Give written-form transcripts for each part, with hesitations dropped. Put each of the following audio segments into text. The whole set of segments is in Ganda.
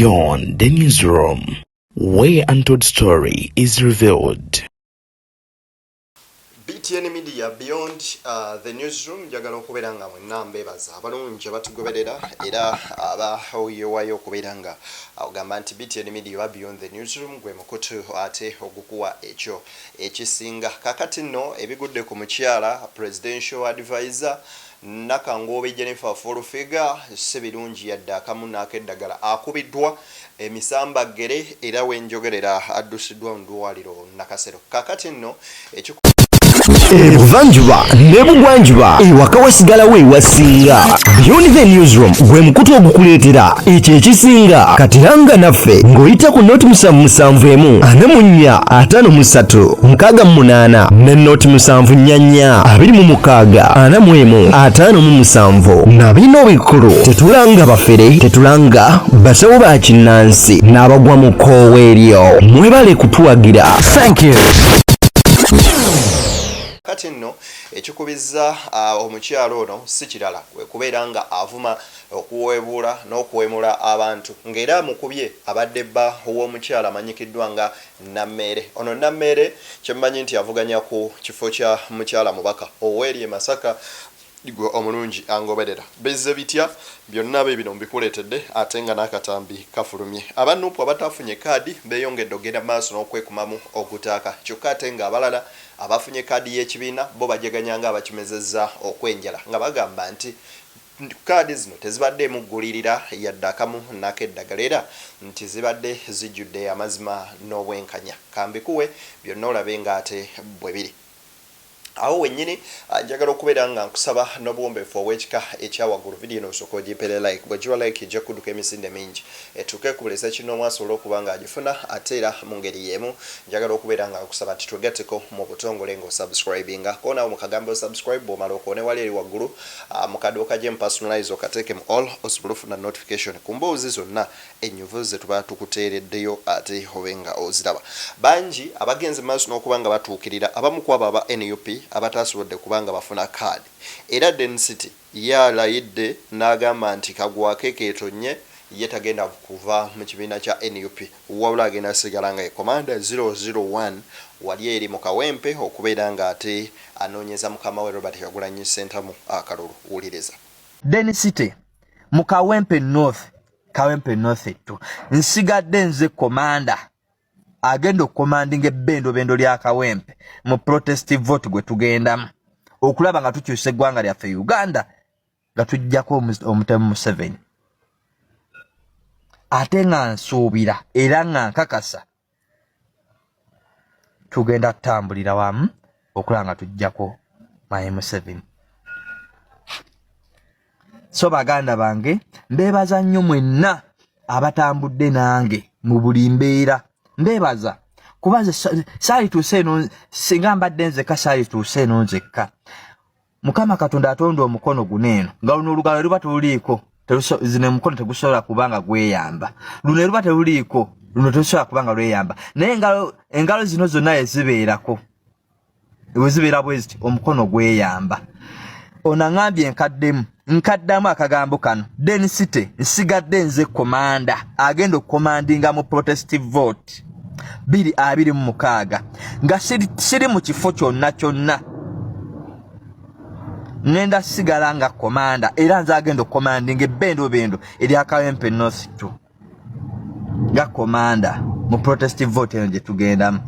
Beyond the Newsroom, where untold story is revealed. BTN Media Beyond the Newsroom. Njagala okubeera nga mwenna mbeebaza abalungi abatugoberera era abayewayo okubeera nga ogamba nti BTN Media oba Beyond the Newsroom gwe mukutu ate ogukuwa ekyo ekisinga. Kakati nno ebigudde ku mukyala presidential advisor Nakangoobe Jennifer Full Figure si birungi yadde akamu n'akeddagala. Akubiddwa emisambaggere era wenjogerera addusiddwa mu ddwaliro Nakasero. Kakati nno ekiku Ebuvanjuba n'ebugwanjuba ewaka wasigalawo ewasinga. Beyond the Newsroom gwe mukutu ogukuleetera ekyo ekisinga. Kati langa naffe ng'oyita ku noti 771 44 53 68 ne noti 744 26 41 57. Na bino bikulu, tetulanga bafere, tetulanga basawo ba kinnansi n'abagwa mu kkoowa eryo. Mwebale kutuwagira. Thank you. Kati nno ekikubizza omukyalo ono si kirala kwe kubeera nga avuma, okuweebuula n'okuwemula abantu, ng'era amukubye abadde bba w'omukyala amanyikiddwa nga Nammeere. Ono Nammeere kyemmanyi nti avuganya ku kifo kya mukyala mubaka ow'eri e Masaka. Gwe omulungi angoberera, bizze bitya? Byonna biibino mbikuleetedde ate nga n'akatambi kafulumye. Aba Nup abataafunye kaadi beeyongedde okugenda mu maaso n'okwekumamu ogutaaka, kyokka ate ng'abalala abafunye kaadi y'ekibiina bo bajaganya nga abakimezezza okwenjala, nga bagamba nti kaadi zino tezibaddeemu ggulirira yadde akamu n'akeddagala era nti zibadde zijjudde amazima n'obwenkanya. Kambikuwe byonna olabe ng'ate bwe biri. Awo wennyini njagala okubeera nga nkusaba n'obuwombeefu obw'ekika ekya waggulu, vidiyo eno osooke ogimpere like. Bw'ogiwa like ejja kudduka emisinde mingi etuuke ku buli ssekinnoomu asobole okuba ng'agifuna. Ate era mu ngeri y'emu njagala okubeera nga nkusaba nti twegatteko mu butongole ng'osubscribinga. Koonaawo mu kagambo subscribe, bw'omala okoone wali eri waggulu mu kaduuka gye mu personalize okateeke mu all, osobole ofuna notification ku mboozi zonna ennyuvu ze tuba tukuteereddeyo ate obe nga oziraba. Bangi abagenze maaso n'okuba nga batuukirira abamu ku abo aba nup abataasobodde kuba nga bafuna kaadi, era Density ye alayidde n'agamba nti kagwake keetonnye ye tagenda kuva mu kibiina kya nup wabula agenda sigala nga ye Commander 001 wali eri mu Kawempe okubeera nga ate anoonyeza mukama we Robert Kyagulanyi Ssentamu akalulu. Wuliriza. Density mu Kawempe North, Kawempe North 2, nsigadde nze commander agenda okukomandinga ebbendobendo lya Kawempe mu protest vote gwe tugendamu okulaba nga tukyusa eggwanga lyaffe Uganda nga tujjako omutemu Museveni. Ate nga nsuubira era nga nkakasa tugenda tutambulira wamu okulaba nga tujjako Mwami Museveni. So baganda bange, mbeebaza nnyo mwenna abatambudde nange mu buli mbeera. Mbeebaza kuba nze saalituuse eno singa mbadde nzekka, saalituuse eno nzekka. Mukama Katonda atonda omukono guno eno nga luno olugalo luba teluliiko, zino omukono tegusobola kuba nga gweyamba, luno eruba teluliiko, luno telusobola kuba nga lweyamba, naye engalo zino zonna ezibeerako wezibeera bwe ziti omukono gweyamba. Ono aŋambye nkaddemu, nkaddamu akagambo kano density, nsigadde nze komanda agenda okukomandinga mu protest vote 2026 nga siri mu kifo kyonna kyonna. Ŋŋenda sigala nga komanda era nze agenda okukomandinga ebbendobendo erya Kawempe North 2 nga komanda mu protest vote eno gye tugendamu.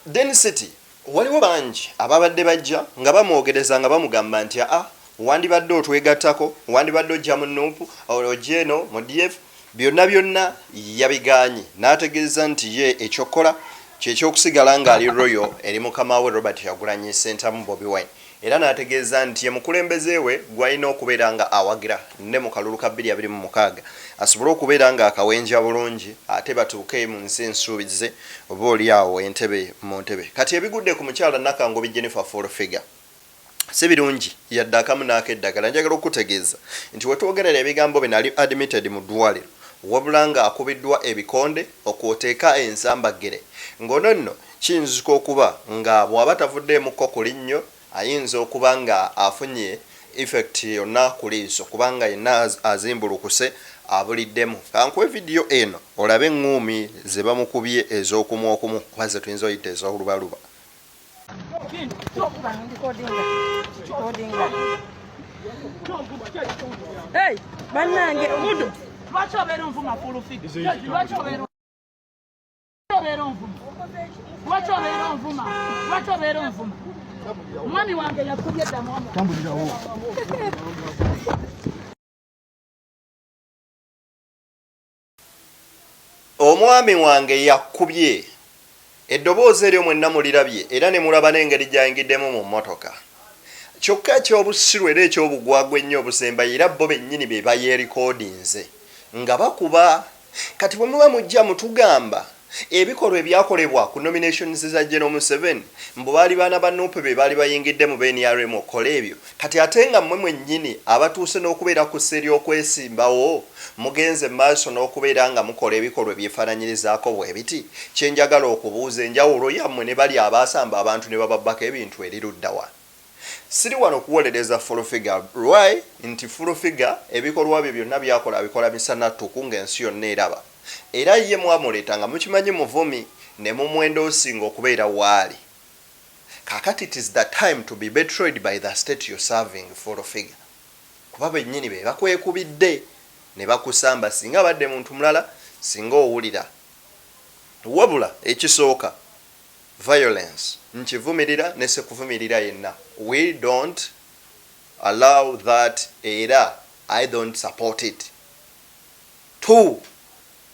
Density, waliwo bangi ababadde bajja nga bamwogereza nga bamugamba nti aa wandibadde otwegattako, wandibadde ojja mu Nup, ojja eno mu DF, byonna byonna yabigaanye n'ategeeza nti ye ekyokukola kyekyokusigala ng'ali royal eri mukama we Robert Kyagulanyi Ssentamu Bobi Wine, era n'ategeeza nti ye mukulembeze we gw'alina okubeera nga awagira ne mu kalulu ka 2026 asobole okubeera nga akawenja bulungi ate batuuke mu nsi ensuubize oba oli awo entebe mu ntebe. Kati ebigudde ku mukyala Nakangubi Jennifer Full Figure si birungi yadde akamu n'akeddagala. Njagala okukutegeeza nti wetwogerera ebigambo bino ali admitted mu ddwaliro, wabula nga akubiddwa ebikonde okwoteeka ensambaggere, ng'ono nno kiyinzika okuba nga bw'aba tavuddeemukko ku linnyo ayinza okuba nga afunye effect yonna ku liiso kubanga yenna azimbulukuse abuliddemu. Kankuwe vidiyo eno olabe eŋŋuumi ze bamukubye ez'okumu okumu oba ze tuyinza oyita ez'olubaluba. Hey, bannange omudu lwaki obeera onvuma full figure? Lwaki obeera obeera onvuma? Lwaki obeera onvuma? Lwaki obeera onvuma? Omwami wange yakubye dda mwami. Omwami wange yakubye. Eddoboozi eryo mwenna mulirabye era ne mulaba n'engeri gy'ayingiddemu mu mmotoka. Kyokka eky'obusiru era eky'obugwagwa ennyo obusembayo era bo bennyini be bayeerikodinze nga bakuba. Kati bwe muba mujja mutugamba ebikolwa ebyakolebwa ku nominations za General Museveni mbu baali baana ba nup be baali bayingidde mu nrm okukola ebyo kati ate nga mmwe mwennyini abatuuse n'okubeera ku ssa ery'okwesimbawo mugenze maaso n'okubeera nga mukola ebikolwa ebyefaananyirizaako bwe biti, kye njagala okubuuza enjawulo yammwe ne bali abaasamba abantu ne bababbako ebintu eri ludda wa? Siri wano kuwolereza Full Figure why nti Full Figure ebikolwa bye byonna byakola abikola misana ttuku ng'ensi yonna eraba era ye mwamuleeta nga mukimanyi muvumi ne mumwendoosinga okubeera waali kaakati it is the time to be betrayed by the state you're serving Full Figure kuba bennyini be bakwekubidde ne bakusamba singa abadde muntu mulala singa owulira wabula ekisooka Violence nkivumirira ne sekuvumirira yenna we don't allow that era I don't support it. Too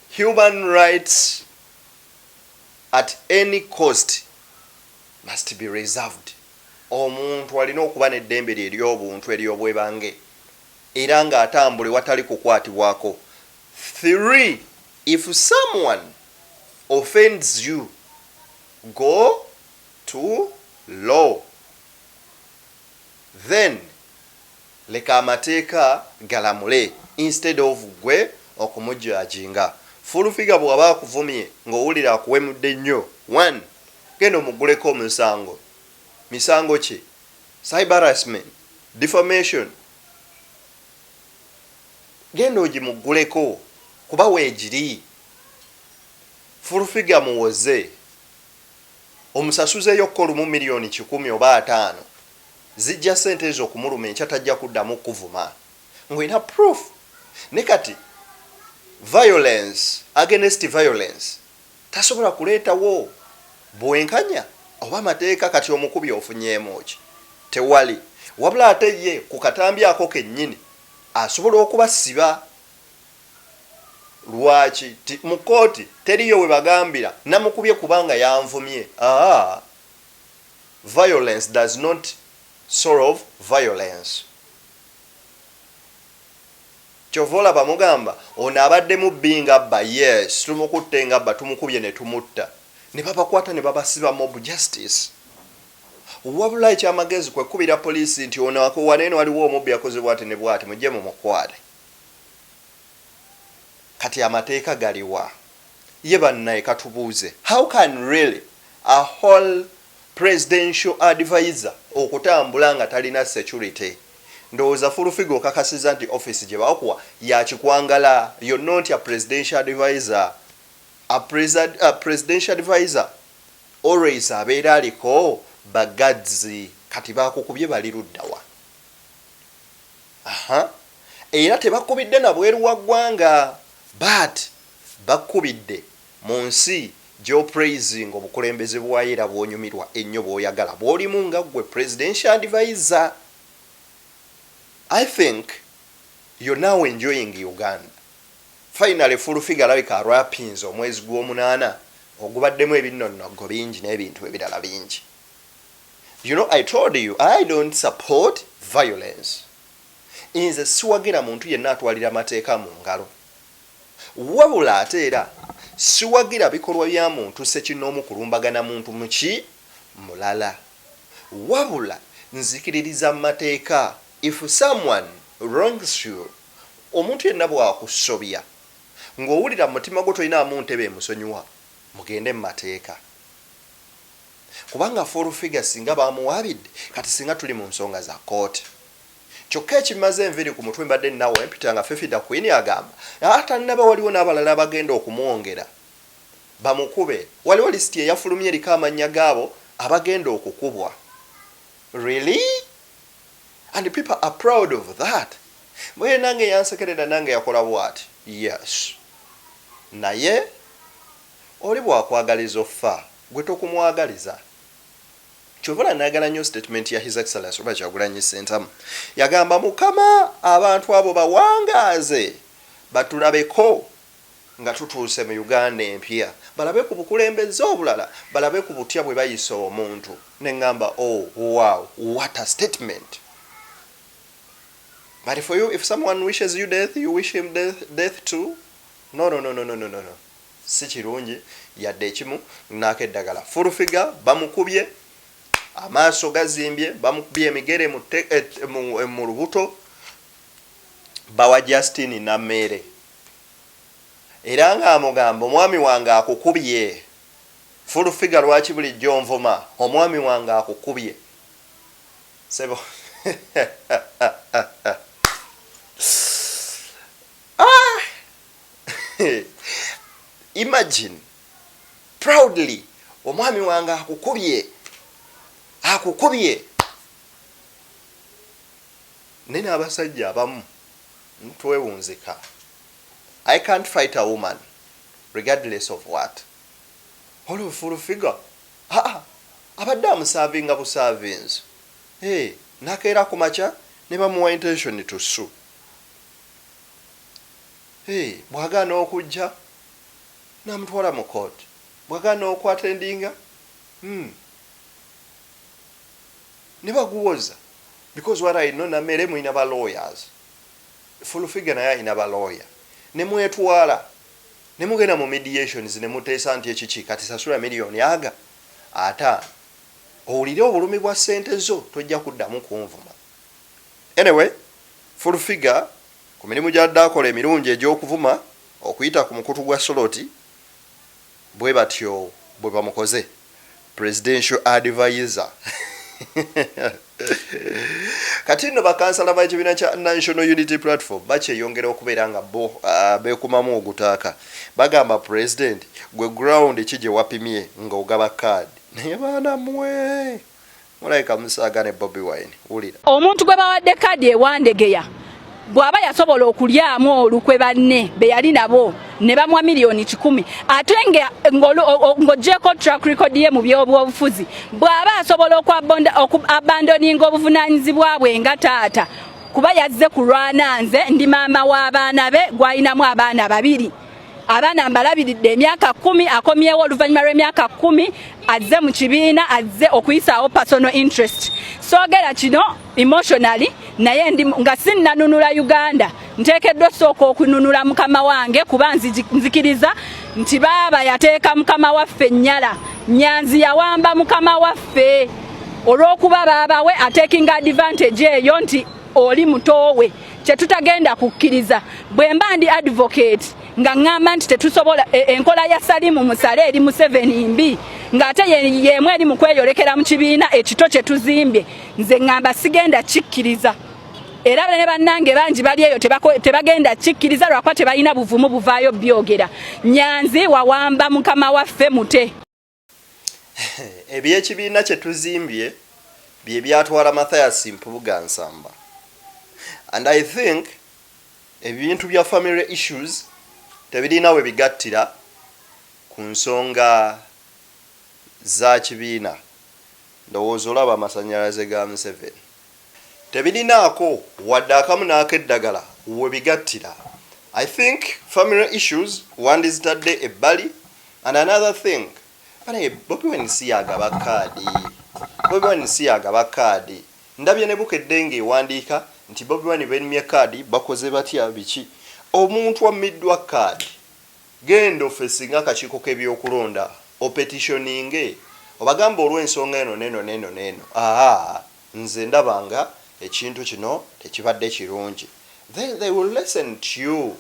human rights at any cost must be reserved. Omuntu alina okuba n'eddembe lye ery'obuntu ery'obwebange era ng'atambula ewatali kukwatibwako. 3 if someone offends you go to law then leka amateeka galamule instead of gwe okumujudginga. Full figure bwaba akuvumye ng'owulira akuwemudde nnyo one genda omugguleko omusango. Misango ki? Cyber harassment, defamation. Genda ogimugguleko kuba weegiri. Full figure muwoze omusasuzeeyokko lumu milioni kikumi oba ataano zijja sente ezo okumuluma enkya tajja kuddamu kukuvuma ng'olina proof ne kati violence against violence tasobola kuleetawo bwenkanya oba amateeka kati omukubi ofunyeemu ki tewali wabula ate ye ku katambi ako kennyini asobola okubasiba Lwaki ti mu kooti teriyo webagambira namukubye kubanga yanvumye aah violence does not solve violence kyova olaba mugamba ono abadde mubbi nga abba yes tumukutte nga abba tumukubye netumutta nebabakwata nebabasiba mob justice wabula ekyamagezi kwekubira police nti ono wano eno waliwo omubbi akoze bwati ne bwati mujje mumukwate. Kati amateeka galiwa? Ye bannaye katubuuze, how can really a whole presidential advisor okutambula nga talina security? Ndowooza full figure okakasiza nti office gyebakuwa ya kikwangala, you're not a presidential advisor. A presidential advisor always abeera aliko ba guards, kati bakukubye bali luddawa? Aha era tebakubidde na bweru wa ggwanga but bakubidde mu nsi gy'opraisinga obukulembeze bwayo era bw'onyumirwa ennyo bw'oyagala bw'olimu nga ggwe presidential advisor. I think you're now enjoying Uganda. Finally full figure alabika arapinze omwezi gw'omunaana ogubaddemu ebinnonnoggo bingi n'ebintu ebirala bingi. You know I told you I don't support violence. Nze siwagira muntu yenna atwalira mateeka mu ngalo. Wabula ate era siwagira bikolwa bya muntu ssekinnoomu kulumbagana muntu muki mulala. Wabula nzikiririza mu mateeka if someone wrongs you, omuntu yenna bw'akusobya ng'owulira mu mutima gwo tolinaamu ntebe emusonyiwa, mugende mu mateeka. Kubanga full figure singa bamuwabidde kati singa tuli mu nsonga za kooti. Kyokka ekimaze enviiri ku mutwe mbadde nawe mpita nga Fifi da Queen agamba tannaba, waliwo n'abalala abagenda okumwongera bamukube. Waliwo lisiti eyafulumye eriko amannya gaabo abagenda okukubwa. Really? And people are proud of that. Bwe nange yansekerera, nange yakola bw'ati. Yes, naye oli bw'akwagaliza offa, gwe tokumwagaliza. Kyova nayagala nnyo statement ya His Excellence Robert Kyagulanyi Ssentamu. Yagamba, "Mukama, abantu abo bawangaaze batulabeko nga tutuuse mu Uganda empya, balabe ku bukulembeze obulala, balabe ku butya bwe bayisa omuntu." Neŋŋamba, "Oh wow, what a statement." But for you, if someone wishes you death, you wish him death, death too? No, no, no, no, no, no, no, no. Si kirungi yadde ekimu n'akeddagala. Full Figure bamukubye, amaaso gazimbye, bamukubye emigere mu lubuto. Bawa Justin Nammeere era ng'amugamba, "Omwami wange akukubye. Full Figure, lwaki bulijjo nvuma? Omwami wange akukubye." Sebo, ah! Imagine proudly, "Omwami wange akukubye, akukubye." Naye n'abasajja abamu twewunzika. I can't fight a woman regardless of what. Olwo Full Figure, aa, abadde amuservinga buservinzi. Hey, nakeera ku makya ne bamuwa intention to sue. Hey, bw'agaana okujja n'amutwala mu court, bw'agaana okwattendinga, Ne baguwoza, because what I know, Namere mulina ba lawyers, Full Figure naye alina ba lawyer, ne mwetwala ne mugenda mu mediations ne muteesa nti ekiki kati sasula miliyoni aga 50 owulire obulumi bwa ssente zo, tojja kuddamu kunvuma. Anyway, Full Figure ku mirimu gyadde akola emirungi egy'okuvuma okuyita ku mukutu gwa Soloti, bwe batyo bwe bamukoze presidential advisor. Kati nno bakansala b'ekibiina kya National Unity Platform bakyeyongera okubeera nga bo beekumamu ogutaaka. Bagamba, "President, gwe ground ki gye wapimye ng'ogaba kaadi?" Naye baana mmwe mulabika musaaga ne Bobi Wine. Wulira. Omuntu gwe bawadde kaadi ewandegeya bw'aba yasobola okulyamu olukwe banne be yali nabo ne bamuwa miliyoni 100, ate ng'oggyeko track record ye mu byobwobufuzi, bw'aba asobola okuabandoninga obuvunaanyizibwa bwe nga taata, kuba yazze kulwana nze ndi maama w'abaana be gw'alinamu abaana babiri, abaana mbalabiridde emyaka 10, akomyewo oluvannyuma lw'emyaka 10, azze mu kibiina, azze okuyisaawo personal interest. Soogera kino emotionally, naye ndi nga sinnanunula Uganda, nteekeddwa osooka okununula mukama wange, kuba nzikiriza nti baaba yateeka mukama waffe ennyala. Nyanzi yawamba mukama waffe olw'okuba baaba we atekinga advantage eyo nti oli mutoowe, kyetutagenda kukkiriza. Bwe mba ndi advocate nga ŋŋamba nti tetusobola enkola ya Salimu Musale eri Museveni mbi, ng'ate yemu eri mu kweyolekera mu kibiina ekito kye tuzimbye, nze ŋŋamba sigenda kikkiriza. Era ne bannange bangi bali eyo tebagenda kikkiriza lwakuba tebalina buvumu buvaayo byogera. Nyanzi wawamba mukama waffe mute. Ebyekibiina kye tuzimbye bye byatwala Mathias Mpuuga Nsamba, and I think ebintu bya family issues tebirina we bigattira ku nsonga za kibiina. Ndowooza olaba amasanyalaze ga Museveni tebirinaako wadde akamu n'akeddagala we bigattira. I think family issues wandizitadde ebbali. And another thing, banaye, Bobi Wine si yagaba kaadi. Bobi Wine si yagaba kaadi. Ndabye ne Bukedde ng'ewandiika nti Bobi Wine bennye kaadi, bakoze batya, biki. Omuntu ammiddwa kaadi, genda ofacinga akakiiko k'ebyokulonda, opetitioninge, obagamba olw'ensonga eno neno neno neno, aa, nze ndaba nga ekintu kino tekibadde kirungi. Then they will listen to you,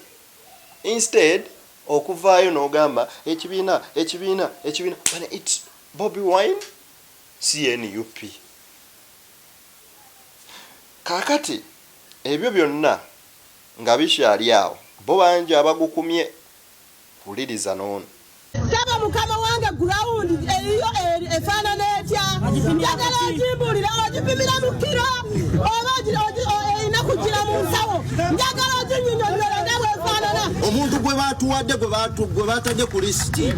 instead okuvaayo n'ogamba ekibiina, ekibiina, ekibiina. Bane, it's Bobi Wine, si NUP. Kaakati Ebyo byonna nga bikyali awo, bo bangi abagukumye. Wuliriza n'ono. Ssebo mukama wange ground eyiyo efaanana etya? Njagala ogimbuulire, ogipimira mu kiro oba erina kugira mu nsawo? Njagala oginyinyonnyole nga bw'efaanana. Omuntu gwe batuwadde gwe batadde ku lisiti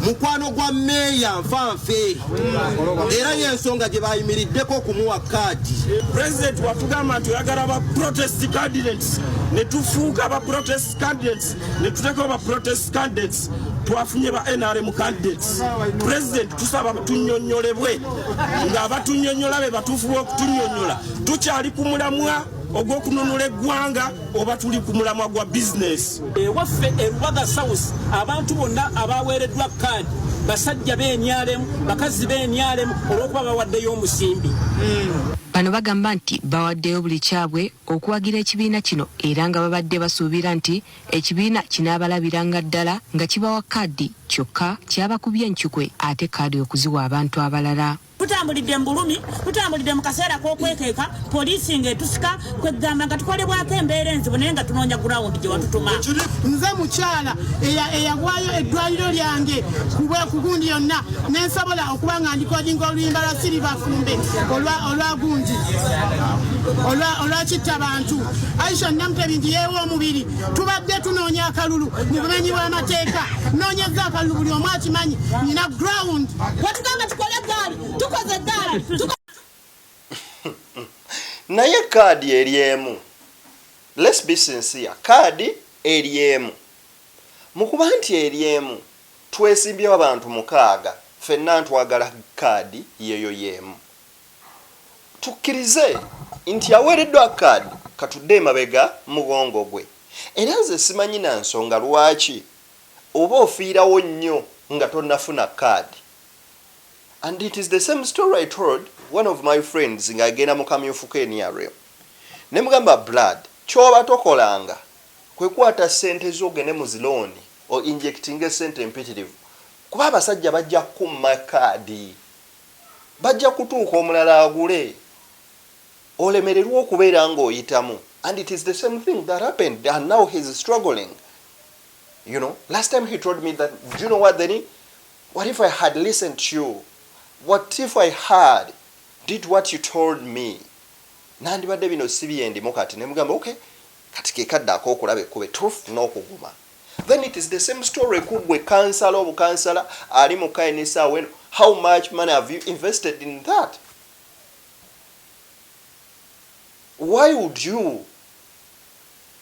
mukwano gwa meeya nfanfe era y'ensonga gye bayimiriddeko okumuwa kaadi. Pulezidenti watugamba nti oyagala ba protest candidates ne tufuuka ba protest candidates ne tuteekawo ba protest candidates twafunye ba nrm candidates. Pulezidenti tusaba tunyonyolebwe nga abatunyonyola be batuufu b'okutunyonyola. Tukyali ku mulamwa ogw'okununula eggwanga oba tuli ku mulamwa gwa bizinesi? Ewaffe e Rubaga South abantu bonna abaweereddwa kaadi basajja b'NRM, bakazi b'NRM olw'okuba bawaddeyo omusimbi. Bano bagamba nti bawaddeyo buli kyabwe okuwagira ekibiina kino era nga babadde basuubira nti ekibiina kinaabalabiranga ddala nga kibawa kaadi kyokka kyabakubye encukwe ate kaadi okuziwa abantu abalala. Tutambulidde mu bulumi, tutambulidde mu kaseera k'okwekeeka, poliisi ng'etusika, kwegamba nga tukolebwako embeera enzibu naye nga tunoonya gurawundi gye watutuma. Nze mukyala eyagwayo eddwaliro lyange ku gundi yonna ne nsobola okuba nga ndikodinga oluyimba lwa Silver Fumbe olwa gundi olwa kitta bantu. Aisha Namutebi nti yeewa omubiri. Tubadde tunoonya akalulu mu bumenyi bw'amateeka. Nnoonyezza akalulu buli omu akimanyi nina ground. Watugamba tukole eggaali, tukoze eggaali. Naye kaadi eri emu. Let's be sincere, kaadi eri emu. Mu kuba nti eri emu, twesimbyewo abantu mukaaga, ffenna ntwagala kaadi yeeyo y'emu. Tukkirize nti aweereddwa kaadi katudde emabega mugongo gwe. Era nze simanyi na nsonga lwaki oba ofiirawo nnyo nga tonnafuna kaadi. And it is the same story I told one of my friends ng'agenda mu kamyufu ka nrm. Ne mugamba blood, ky'oba tokolanga kwe kwata ssente zo ogende mu zi looni o injectinge ssente empitirivu kuba abasajja bajja kukumma kaadi. Bajja kutuuka omulala agule olemererwe okubeera ng'oyitamu and it is the same thing that happened and now he is struggling. You know, last time he told me that, do you know what, Denny? What if I had listened to you? What if I had did what you told me? Nandibadde bino si byendimu kati ne mugamba okay, kati ke kadde ak'okulaba ekkubo ettuufu n'okuguma. Then it is the same story ku gwe kansala obukansala ali mu KNS awo eno. How much money have you invested in that? Why would you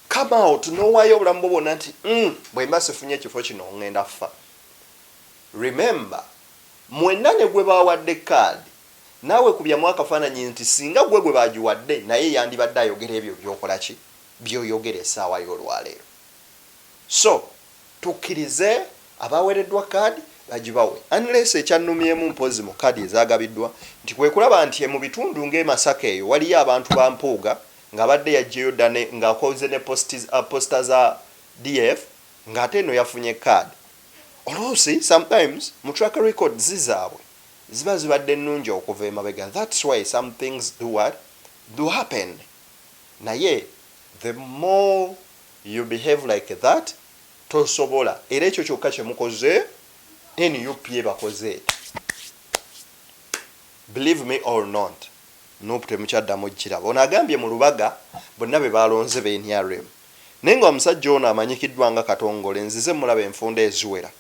come out n'owaayo obulamu bwo bwonna nti bwe mba sifunye ekifo kino ngenda ffa? Remember, mwenna ne gwe baawadde kaadi, naawe kubyamu akafaananyi nti singa gwe gwe baagiwadde naye yandibadde ayogera ebyo by'okola ki? By'oyogera essaawa y'olwaleero. So, tukkirize abaweereddwa kaadi bagibawe. Unless ekyannumyemu mpozzi mu kaadi ezaagabiddwa nti kwe kulaba nti mu bitundu ng'e Masaka eyo waliyo abantu ba Mpuuga ng'abadde yaggyeyo dda ne ng'akoze ne poster za DF ng'ate eno yafunye kaadi. Oluusi sometimes mu track records zaabwe ziba zibadde nnungi okuva emabega that's why some things do what? Do happen. Naye the more you behave like that tosobola era ekyo kyokka kye mukoze nup ebakoze etyo. Believe me or not nup temukyaddamu giraba. Ono agambye mu Lubaga bonna be baalonze be nrm naye nga omusajja ono amanyikiddwa nga Katongole nzize mulaba enfunda eziwera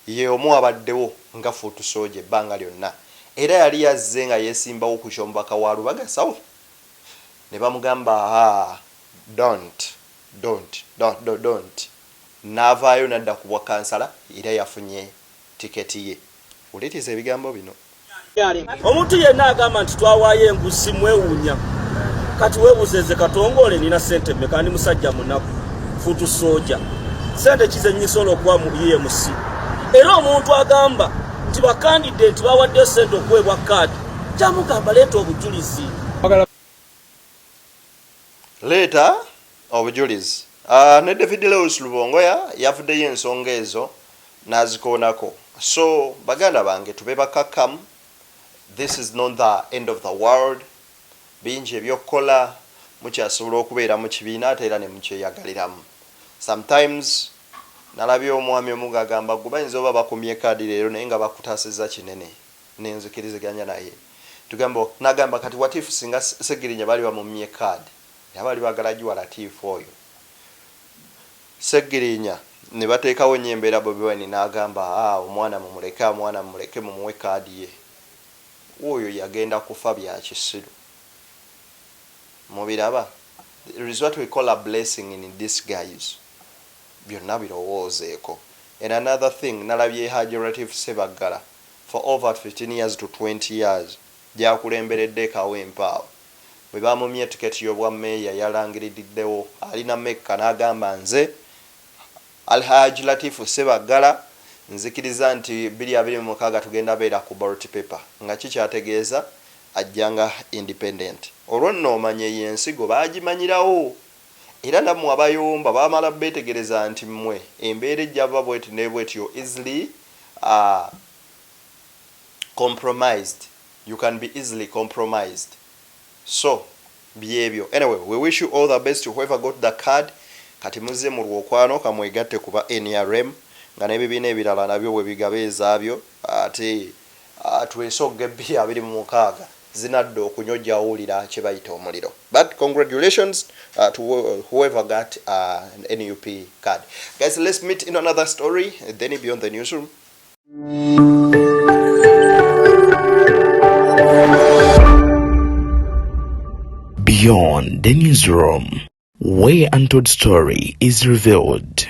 ye omu abaddewo nga foot soldier ebbanga lyonna era yali yazze nga yesimbawo ku ky'omubaka wa Lubaga South ne bamugamba haa don't don't don't don't n'avaayo n'adda ku bwa kansala era yafunye tiketi ye. Wuliriza ebigambo bino. Omuntu yenna agamba nti twawaayo enguzi mwewuunya. Kati weebuuze nze Katongole nina ssente mmeka, ndi musajja munaku, fuutu sooja, ssente ki ze nnyisobola okuwa mu UMC? Era omuntu agamba nti bakandidenti bawaddeyo ssente okuweebwa kaadi, kyamugamba leeta obujulizi. Leeta obujulizi. Ne David Lewis Lubongoya yavuddeyo ensonga ezo n'azikoonako. So baganda bange tube bakakkamu, this is not the end of the world, bingi eby'okukola, Mukyasobola okubeera mu kibiina ate era ne mukyeyagaliramu. Sometimes nalabye omwami omu ng'agamba gwe bayinza oba bakumye kaadi leero naye nga bakutaasizza kinene nenzikiriziganya naye. Tugamba nagamba kati what if singa Ssegirinya baali bamummye kaadi era baali baagala giwa Latif oyo. Ssegirinya ne bateekawo nnyo embeera Bobi Wine n'agamba aa omwana mumuleke omwana mumuleke mumuwe kaadi ye. Oyo yagenda kufa bya kisiru. Mubiraba? There is what we call a blessing in disguise. Byonna birowoozeeko. And another thing, nalabye Hajji Latif Ssebaggala for over 15 years to 20 years gyakulemberedde e Kawempe awo. Bwe baamumye tiketi y'obwa meeya yalangiriddewo ali na Mecca n'agamba nze Alhaj Latif Ssebaggala nzikiriza nti 2026 tugenda beera ku ballot paper nga ki kyategeeza ajja nga independent. Olwo nno omanya eyo ensigo baagimanyirawo era nammwe abayomba bamala beetegereza nti mmwe embeera ejja ba bweti nebweti you're easily compromised, you can be easily compromised so byebyo anyway we wish you all the best whoever got the card kati muzze mu lwokwano kamwegatte ku ba nrm nga n'ebibiina ebirala nabyo bwe bigaba ezaabyo ate twesogge 2026 zinadda okunywa ojja wulira kye bayita omuliro but congratulations to whoever got an NUP card guys let's meet in another story then beyond the newsroom. Beyond the newsroom, where untold story is revealed.